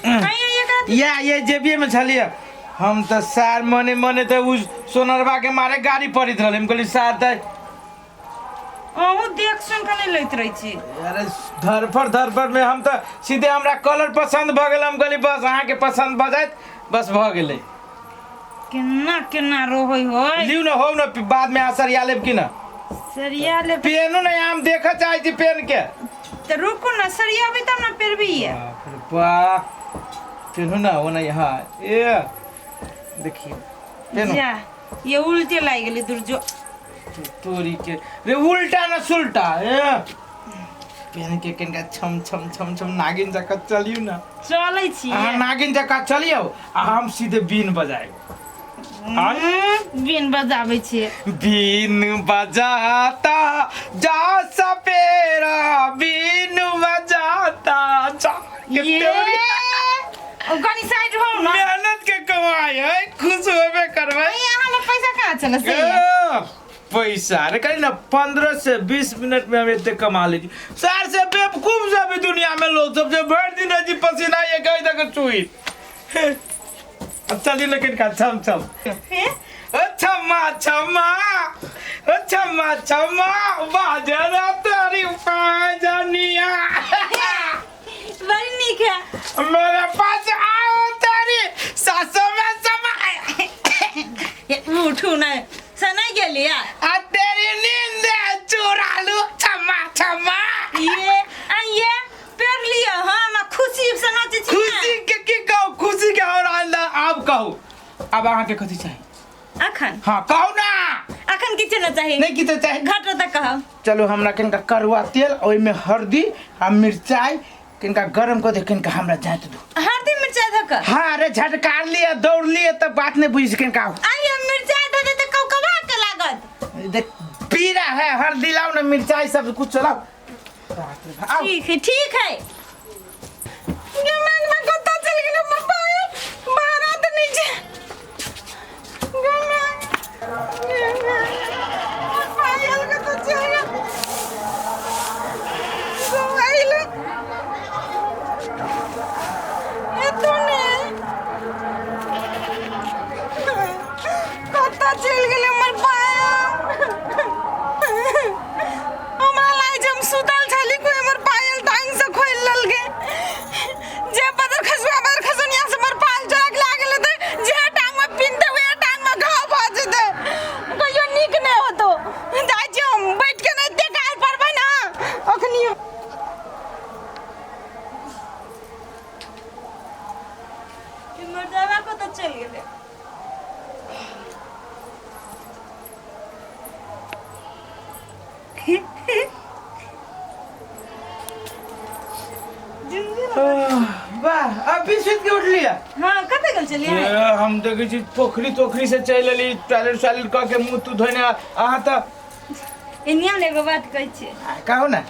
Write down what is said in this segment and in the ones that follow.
आइए एकरा। या ये जेबिए में छलिए। हम तऽ सार मने मने तऽ उ सोनरबा के मारे गाड़ी पड़ैत रहलै। हम कहली सार तऽ अहूँ देख सुन के नहीं लैत रहै छी। अरे, धरफड़ धरफड़ में हम तऽ सीधे हमरा कलर पसंद भऽ गेल। हम कहली बस अहाँके पसंद भऽ जायत, बस भऽ गेलै। केना केना रहै होय। लिउ न, होउ न, बाद में अहाँ सरिया लेब कि न। सरिया ले। पेनू ने, हम देखऽ चाहै छी पेन के। तऽ रुकू ने, सरियाबी तब ने पेरबी। बाप रे बाप, पेनू ना ओ नहीं। हाँ, ए देखिए, पेनू। जा, ये उल्टे लागि गेलै दुर्जो। तोरी के रे, उल्टा न सुल्टा। ए पेन के कनिका छम छम छम छम नागिन जकाँ चलियौ न। चलै छी। अहाँ नागिन जकाँ चलियौ आ हम सीधे बीन बजायब। बीन बजाबै छियै। बीन बजाता जा सपेरा, बीन बजाता जा। ये ओ कनी साइड हो न। मेहनत के कमाई है, खुश होबे करबै। यहाँ लग पैसा कहाँ चले से? ए, पैसा अरे कही ना, 15 से 20 मिनट में हम इतने कमा लीजिए। सर से बेवकूफ सब है दुनिया में लोग सब, जो भर दिन जी पसीना ये कहीं तक चुई। अब चलिए, लेकिन का छम छम। हे? ओ छम्मा छम्मा, ओ छम्मा छम्मा, बाजरा तेरी पाजनिया। बड़ी नीक है। मेरे पास आओ, तेरी सासों में समा। ये उठू नहीं से नहीं गेलियै। आ तेरी नींद चुरा लू, छम्मा छम्मा। ये आइए पेर लिअ, हम खुशी से नाचै छी। खुशी के की कहू, खुशी के और अंदर। अब कहू, अब अहाँ के कथी चाही? अखन? हाँ, कहू ना। अखन किछु न चाही। नहीं किछो चाही? घटो तऽ कहब। चलू, हमरा कनिका करुआ तेल, ओहिमे हरदी आ मिरचाई कनिका गरम कऽ दे, कनिका हमरा जाइत दू। हरदी मिरचाई धऽ कऽ? हाँ, अरे झटकार लिअ, दौड़ लिअ तऽ बात नहीं बुझि कनिका। आइए मिरचाई धऽ दे तऽ कौकवा के लागत। देख, पीरा है, हल्दी लाओ ना, मिर्चाई सब कुछ लाओ। बाप रे बाप, आओ। ठीक है, ठीक है। गे मांगना, कतऽ चलि गेलै हमर पायल? बाहर तऽ नहि छै। गे माय, गे माय, हमर पायल कतऽ चलि गेल? गमाइल। एतौ ने। कतऽ चलि गेलै हमर पायल? हमरा लागै छै हम सुतल छली, कोई हमर पायल टांग से खोलि लेलकै। जे बदर खसुआ बदर खसुनिया से हमर पायल चोरा के लए गेलै, तऽ जे टांग में पिन्हतै उहे टांग में घाव भऽ जेतै। कहियो नीक नहि होतो। जाइ छी हम बैठ के, नहि एते गारि पड़बै ने अखनियो। मर्दावा कतऽ चलि गेलै? वाह, अभी सुति के उठलियै? हाँ, कतऽ गेल छलियै? ए, हम देखै छी पोखरी तोखरी से चलि एली, टॉयलेट सॉयलेट कऽ के मुँह तू धोने, अहाँ तऽ एनिया ने एगो बात कहै छियै। आ, कहू ने।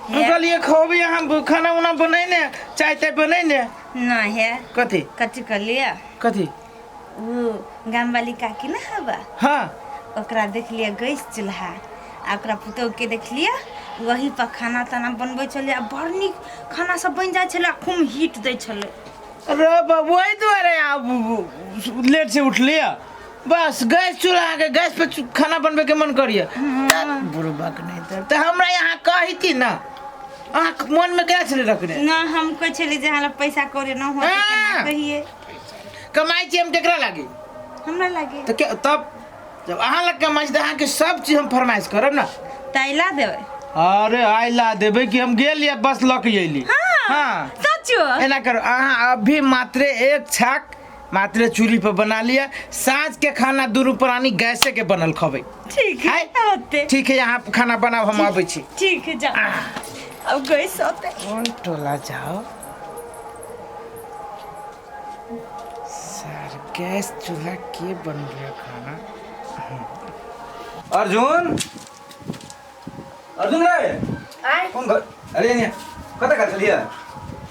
हम कहलियै खोबी अहाँ खाना उना बनैने, चाय ताय बनैने। नहीं है। कथी? कथी कहलियै? कथी? ओ गामवाली काकी ना हवा। हाँ। ओकरा देखलियै गैस चूल्हा आ ओकरा पुतोहुके देखलियै वही पर खाना ताना बनबै छलै आ बड़ नीक खाना सब बनि जाइ छलै आ खूब हीट दै छलै। अरे बाबू, वही दुआरे आप लेट से उठलियै। बस गैस चूल्हा के गैस पे खाना बनबे के मन करिए बुढ़बक। नहीं तऽ हमरा यहाँ कहिती ना, अहाँ मन में क्या छलै रखने? ना, हम कहै छलियै जे हमरा पैसा कौड़ी न हो तऽ केना कहियै। कमाइ छी हम केकरा लागी? हमरा लागे। तऽ के तब जब अहाँ लग कमाइ छी तऽ अहाँके सब चीज हम फरमाइश करब ना। तऽ अइला देबै? अरे, आइला देबै कि हम गेल या बस लऽ के अयली। हाँ। सचो? एना करो, अहाँ अभी मात्रे एक छाक मात्रे चूल्ही पर बना लिया, साँझ के खाना दुनू प्राणी गैसे के बनल खबै। ठीक है। है? होते। ठीक है, यहाँ खाना बनाओ, हम आबै छी। ठीक है, जाओ। अब गैस होते। कोन टोला जाओ सर, गैस चूल्हा के बनबै खाना? अर्जुन, अर्जुन रे। आय। कोन घर? अरे नहीं, कतऽ गेल छलियै?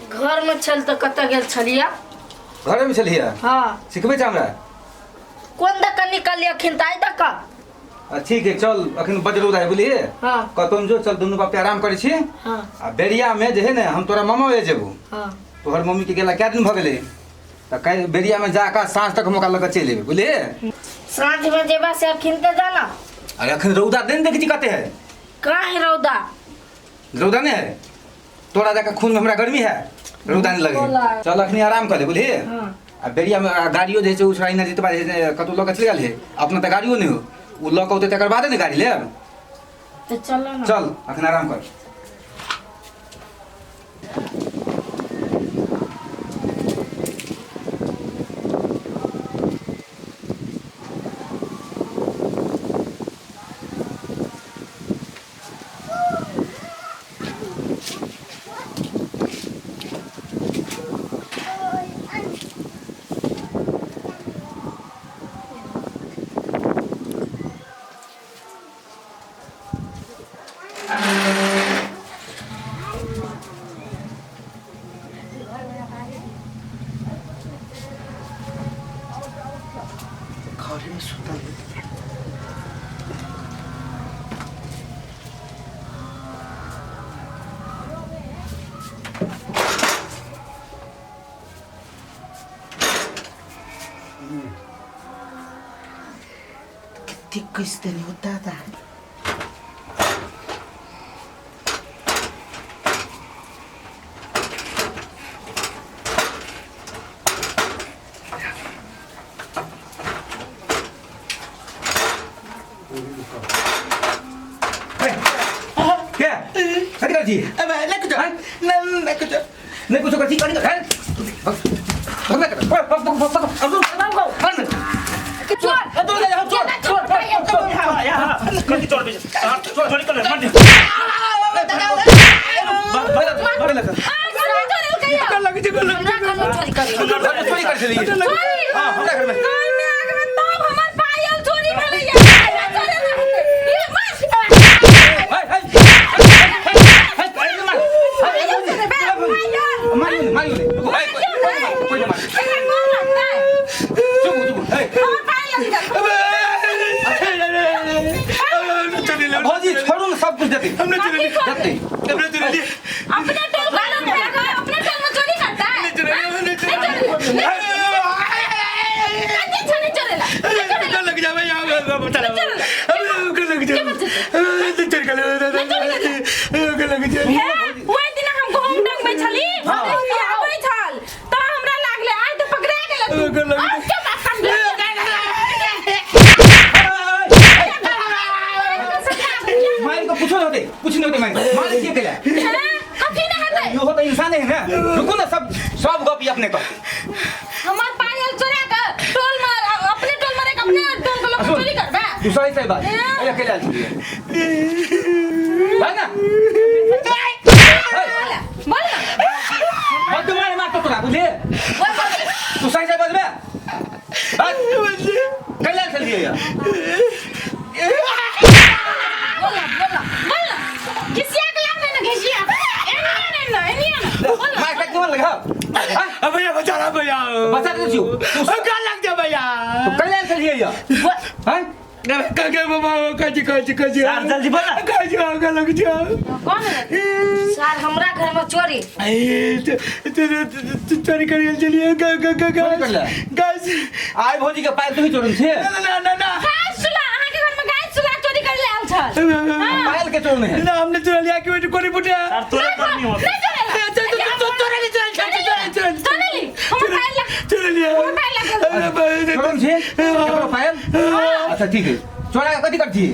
घरमे छल तऽ कतऽ गेल छलियै? घरेमे छलियै? हाँ। सिखबै छै हमरा? कोन दऽ कऽ निकललियै अखन तऽ आइ दऽ कऽ? ठीक है, चल, अखन बज रौदा है, बुझलियै? हाँ। कतौ जो, चल, दुनू बाप के आराम करै छी। हाँ। आ बेरियामे जे है ने, हम तोरा मामा ले जेबू। हाँ। तोहर मम्मी के गेला कए दिन भऽ गेलै तऽ काल्हि बेरियामे जाकऽ साँझ तक हम ओकरा लऽ कऽ चलि एबै बुझलियै साँझ में जेबा से अखिन ते जाना अरे अखन रौदा नहि ने देखै छी कते है कहाँ है रौदा रौदा नहि है तोरा जाकऽ खूनमे हमरा गर्मी है रौदा नहि लगे चल अखनी आराम कऽ ले बुझलियै आ बेरियामे गाड़ियो जे छै ओ छोड़ा इना जितबा जे छै कतहु लऽ कऽ चलि गेल है अपना तऽ गाड़ियो नहि हो ओ लऽ कऽ औतै तकर बादे ने गाड़ी लेब तो चलो ना चल अखन आराम कर घरे में सुतल है। कितनी किस्त नहीं होता था के कथी करै छी अबे नहीं कुछ नहीं नहीं कुछ नहि कुछो करै छी कथी करै भगना कर पकड़ पकड़ पकड़ पकड़ चोर चोर चोर चोर कथी चोर बेच चोरी कर मार दे लग जा लग हमरा घर में चोरी करी चोरी कर छलियै हां हमरा घर में गाय में आग में तब हमर पायल चोरी भेलैया चोरी ना हेतै। ई मार। हाय हाय पायल। मारियो ने मारियो ने रुको हाय कोई ना मार एकरा गोर लगतै। चुप चुप हे हमर पायल लग गेल। भौजी छोड़ू ने सब कुछ देते हमने चोरी कथी देते चोरी? हमने चोरी ली अपने टोल वालों में अपने टोल में चोरी करता है चोरी हाँ? नहीं नहीं चोरी चोरी नहीं कथी छो नहीं चोरेला नहीं चोरेला लग जा भैया बचा लग जा चोरी कर लग जा हे ओहि दिन हम गहूम डंगबै छली भदैया आबै छल तऽ हमरा लागलै आइ तऽ पकड़ा गेलै तू आउ के बात समझ मार के पूछो होते कुछ नहीं होते मार मार के केला कथी नहि हेतै यो तो इंसान है ना रुको ना सब सब गप ई अपने कहते हमर पायल चोरा के टोल में अपने टोल में रह के अपने टोल के लोग चोरी करबे तू सही सही बात अरे अकेले आयल छलियै भाग ना बोल ना बद मार मार तो तोरा बुझले तू सही सही बजबे भाग कैला आयल छलियै या बोल ना बोल ना बोल ना घिसिया के लाग ना घिसिया एनी ने ना एनी ना बोल ना मार के क्यों लगा अब भैया बचा रहा भैया बचा दे छियो तू लग जा भैया कैला आयल छलियै या हैं काके बाबा काजी काजी काजी सर जल्दी बोल ना काजी आगा लग जा कौन है सर हमरा घर में चोरी चोरी कर चलिए चोरी कर ले। गैस आइ भौजी के पायल तू ही चोरन छे ना ना ना ना गाय सुला अहाँ के घर में गाय सुला चोरी कर ले आयल छल पायल के चोरने है ना हमने चुरा लिया कि बेटे कोनी पुटिया सर तोरे करनी हो नहीं चोरेला चोरेली हमर पायल लग चुरा लिया हमर पायल लग गेल। चोरन छे केकरो पायल अच्छा ठीक है चोरा के कथी करछी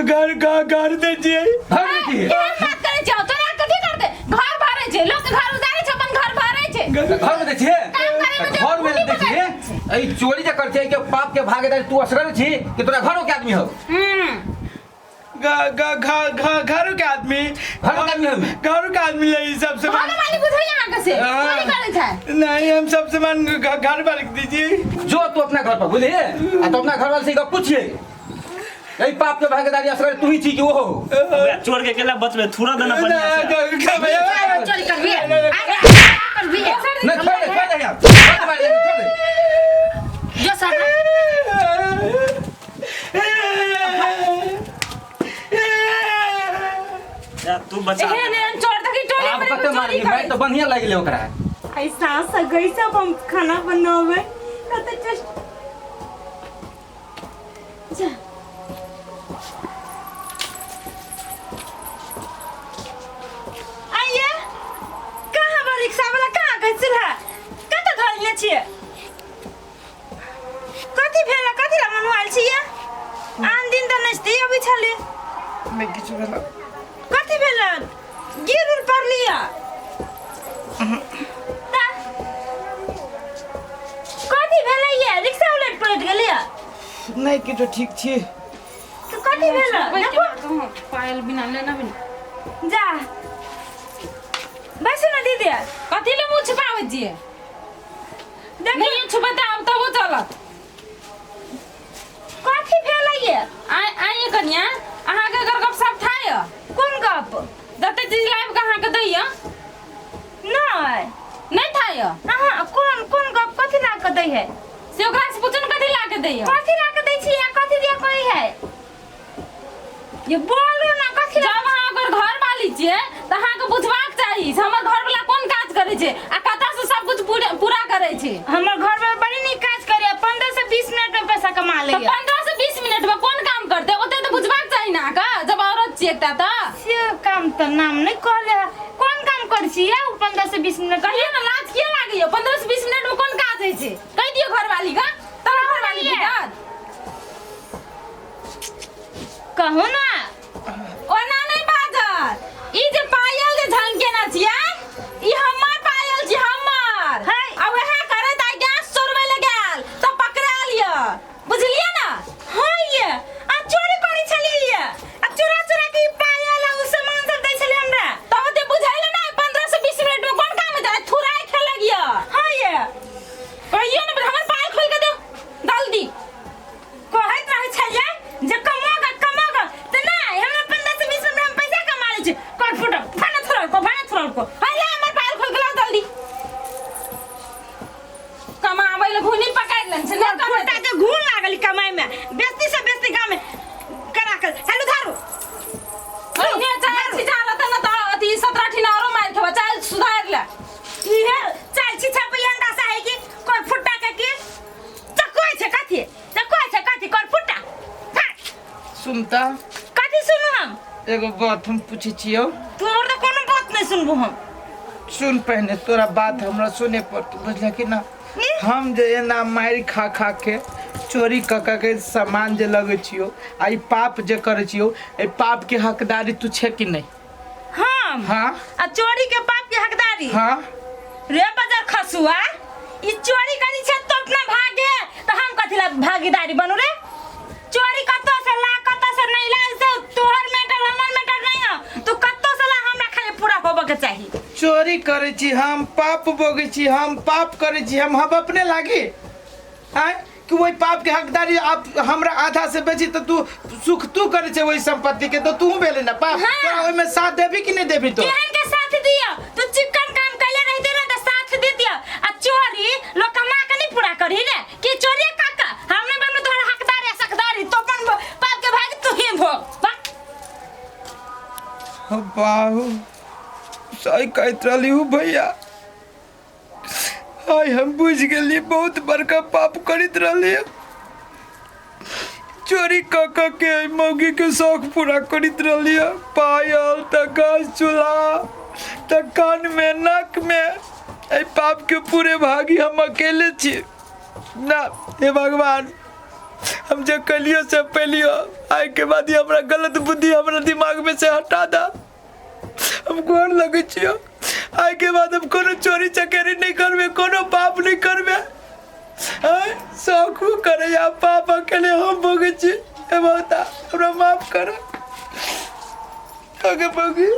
घर घर दे छियै घर में छी केहन बात करै छै तोरा कथी करते घर भरै छै लोक के घर उजारै छै अपन घर भरै छै घर में दै छियै काम करे में जे घर में दै छियै एहि चोरी जे करछे के पाप के भागीदारी तू असगर छी कि तोरा घरो के आदमी हो हम्म घरों के आदमी घरो के आदमी हम घरों के आदमी ले सब घर सामान वाली बुझै अहाँ के से चोरी करै छै नहीं हम सब सामान घर वाले के दीजिए जो तू अपना घर पर बुझलिए आ तो अपना घर वाले से गप पूछिए एहि पाप के भागीदारी असगर तू ही छी कि ओहो अबे चोर के अकेला बचबे थोड़ा देना बढ़िया से चोरी करबी करबी नहीं छोड़ दे छोड़ दे यार छोड़ दे मार छोड़ दे जो सर या तू बचा एहन एहन चोर देखी टोली आब पर कते चोरी मारबी करै मैं तो बढ़िया लागि गेलै ओकरा। आई सास गई सब हम खाना बनावे कते टेस्ट जा। आइए कहाँ बा रिक्शा वाला, कहाँ गई चूल्हा कतऽ धरने छियै? कथी भेल, कथी ला मनुआल छियै? आन दिन तऽ नचते अबै छलै। नहि किछु भेल। कथी भेल? गिर उर पड़लियै? कथी भेलै ये? रिक्शा उलट पलट गेलै? नहि किछु, ठीक छी। तऽ कथी भेल? देखो पायल बिना लेना बिना जा बैसू ने दीदी। कथी ले मुँह छुपाबै छियै? देख नहीं छुपेतै आब तबो चलत। कथी भेलै ये? आइ आइए कनिया, अहाँके अगर गप सप था यऽ? कोन गप? जते चीज लाबि कऽ अहाँके दैया। नहि नहि था यऽ? अहाँ कोन कोन गप, कथी ला कऽ दै है? से ओकरा से पूछू ने कथी ला के दैया। कथी ला कऽ दै छी? कथी दिया कहै है ये? बोलू ना कथी ला? जब अहाँ ओकर घर वाली छियै तऽ अहाँके बुझबाक चाही से हमर घर वाला कोन काज करै छै आ कतऽ से सब कुछ पूरा पूरा करै छै। हमर घर वाला बड़ी नीक काज करे, 15 से 20 मिनट में पैसा कमा तऽ ले। 15 से 20 मिनट में कोन काम करतै ओते तऽ बुझबाक चाही ने अहाँके, जब औरत छियै एकटा तऽ। से काम तऽ नाम नहीं कहले है, कोन काम करै छी ये उ 15 से 20 मिनट? कहियो ने लाज किया लागैया? 15 से 20 मिनट में कोन काज होइ छै कहि दियौ घरवाली के, तब घरवाली बुझत। कहू ना। ओना नहीं बाजत। ई जे पायल जे झंकेना छियै ई हमर पायल छी, हमर। है। आ वएह करैत आइ गैस चोरबै लए गेल तऽ पकड़ायल यऽ, बुझलियै ने? हाँ ये आ चोरी करै छलियै ये, आ चोरा चोरा के ई पायल आ उ सामान सब दै छलियै हमरा। तब ओते बुझैले ने 15 से 20 मिनट में कोन काम हेतै? थुराइ खेलक यऽ। हाँ ये कहियो ने हमर पायल खोलि के दियौ जल्दी। कहैत रहै छलियै जे कमाओ कमाओ, तऽ नहि हमरा 15 से 20 मिनट में हम पैसा कमा लै छी। कर फुट फाने थोड़ा को, फाने थोड़ा को। अरे हमर पायल खोलि के लाउ जल्दी। कमाबै लए घुनी पकड़ि लेने छै, नहि फुटा कमेतै। के घून लागल कमाई में, बेस्ती से बेस्ती गाँव में करा के हेलो धारू। ओहिने चाहे छिछा रहतै ने तऽ अथी 17 ठिना आरो मारि खेबै, चाहे सुधारि ले। इहे चाल छिछा पे अंदाजा है कि कर फुटा के की चकुआ छै, कथी चकुआ छै, कथी कर फुटा सुनता? कथी सुनू हम? एगो बात हम पूछै छियौ। तोहर तऽ कोनो बात नहीं सुनबू हम। सुन पहिने, तोरा बात हमरा सुने पड़तौ, बुझल कि ना? हम जे एना मारि खा खा के चोरी कऽ कऽ के सामान जे लगै छियौ आ ई पाप जे करै छियौ, एहि पाप के हकदारी तू छै कि नहि? हम? हाँ। आ चोरी के पाप के हकदारी? हाँ। रे बाजार खसुआ, ई चोरी करी छै तो अपना भागे, तो हम कथी ला भागीदारी बनू रे? चोरी कतौ से ला कतौ से नहीं ला, से तोहर मैटर हमर मैटर नहीं है। तू कतौ से ला, हमरा खाली पूरा होबे के चाही। चोरी करै छी हम, पाप भोगै छी हम, पाप करै छी हम अपने लागी आँय कि ओहि पाप के हकदारी आप हमरा आधा से बेची तऽ तू सुख तू करै छै ओहि संपत्ति के, तऽ तू भेलै ने पाप। हाँ। तोरा ओहिमे साथ देबी कि नहि देबी तो? केहन के साथ दियो? तू चिकन काम कैले रहते ना तऽ साथ दे दियो। आ चोरी लोग कमा के नहीं पूरा करी रे कि चोरी काका हमने बनू तोहर हकदार या सकदारी, तो अपन पाप के भाग तू ही भोग। वाह। बाहु सही कहैत रहली हूँ भैया, आइ हम बुझि गेलियै बहुत बड़का पाप करैत रहलियै। चोरी कऽ कऽ के एहि मौगीके शौक पूरा करैत रहलियै, पायल तऽ गैस चूल्हा तऽ कानमे नाकमे। एहि पापके पूरे भागी हम अकेले छी ना। हे भगवान, हम जे कलियो से पैलियो, आइके बाद ई हमरा गलत बुद्धि हमरा दिमागमे से हटा दऽ। हम गोर लगै छियौ, आइके बाद हम कोनो चोरी चकेरी नहि करबै, कोनो पाप नहि करबै। आँय शौक करै आ पाप अकेले हम भोगै छी। हे भगता, हमरा माफ कर। आगे भोगी।